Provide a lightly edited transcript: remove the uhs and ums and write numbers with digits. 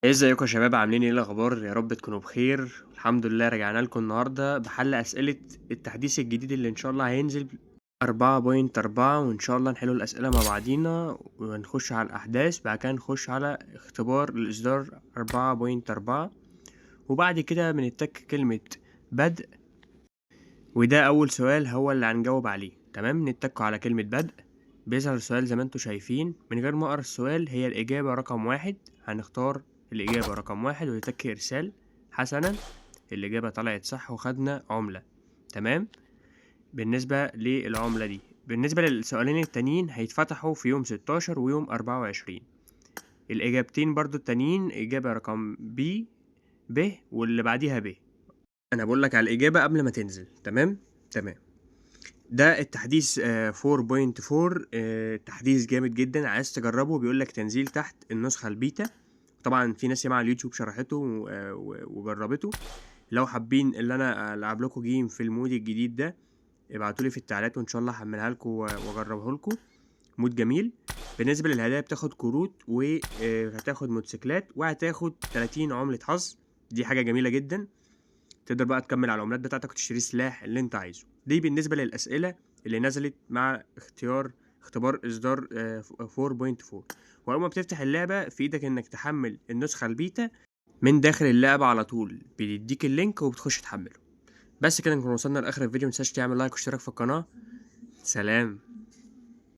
ازيكم يا شباب، عاملين ايه؟ الاخبار؟ يا رب تكونوا بخير. الحمد لله رجعنا لكم النهارده بحل اسئلة التحديث الجديد اللي ان شاء الله هينزل 4.4، وان شاء الله نحلوا الاسئلة مع بعضينا ونخش على الاحداث، بعد كده نخش على اختبار الاصدار 4.4، وبعد كده بنتك كلمة بدء، وده اول سؤال هو اللي هنجاوب عليه. تمام، نتك على كلمة بدء، بيظهر السؤال زي ما انتم شايفين. من غير ما اقرا السؤال هي الاجابة رقم 1، هنختار الإجابة رقم 1 ونتك إرسال. حسنا، الإجابة طلعت صح وخدنا عملة. تمام، بالنسبة للعملة دي. بالنسبة للسؤالين التانيين هيتفتحوا في يوم 16 ويوم 24. الإجابتين برضو التانيين إجابة رقم بي ب واللي بعديها ب. أنا بقول لك على الإجابة قبل ما تنزل. تمام تمام. ده التحديث 4.4، تحديث جامد جدا، عايز تجربه بيقول لك تنزيل تحت النسخة البيتا. طبعا في ناس ياما على اليوتيوب شرحته وجربته. لو حابين ان انا العب لكم game في ال mode الجديد ده ابعتولي في التعليقات وان شاء الله هحملها لكم واجربه لكم. mode جميل. بالنسبة للهدايا بتاخد كروت وهتاخد موتوسيكلات وهتاخد 30 عمله حظ، دي حاجة جميلة جدا. تقدر بقى تكمل على العملات بتاعتك وتشتري سلاح اللي انت عايزه. دي بالنسبة للاسئلة اللي نزلت مع اختبار اصدار 4.4. واول ما بتفتح اللعبة في ايدك انك تحمل النسخة البيتا من داخل اللعبة على طول، بيديك ال link وبتخش تحمله. بس كده نكون وصلنا لاخر الفيديو. متنساش تعمل like واشتراك في القناة. سلام.